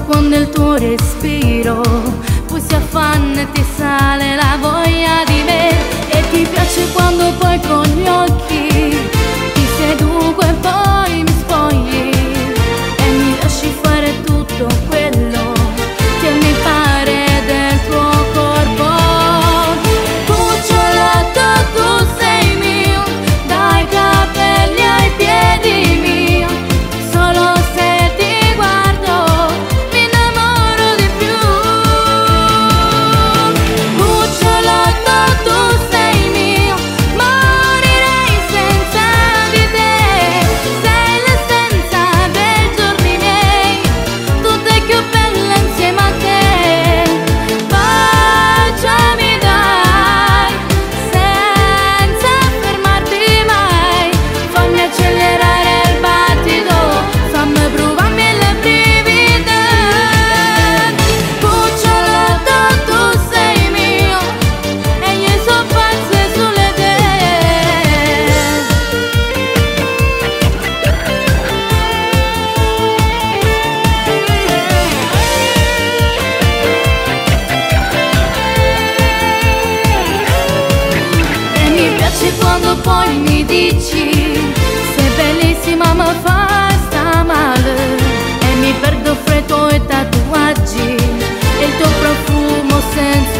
Quando il tuo respiro poi si affanna e ti sale la voglia di me. E ti piace quando poi con gli occhi ti seduco e poi mi spogli e mi lasci fare tutto quello che mi pare del tuo corpo. Cucciolotto, tu sei mio, dai capelli ai piedi mio, solo se ti guardo mi innamoro di più. Cucciolotto, tu sei mio, morirei senza di te, sei l'essenza dei giorni miei, tutto è più bello insieme a te. Baciami dai, senza fermarti mai, fammi accelerare il battito, fammi provare mille brividi. Cucciolotto, tu sei mio, e io sono pazza sulle te. E mi piace quando poi mi dici sei bellissima ma fai sta male. E mi perdo fra i tuoi tatuaggi e il tuo profumo senza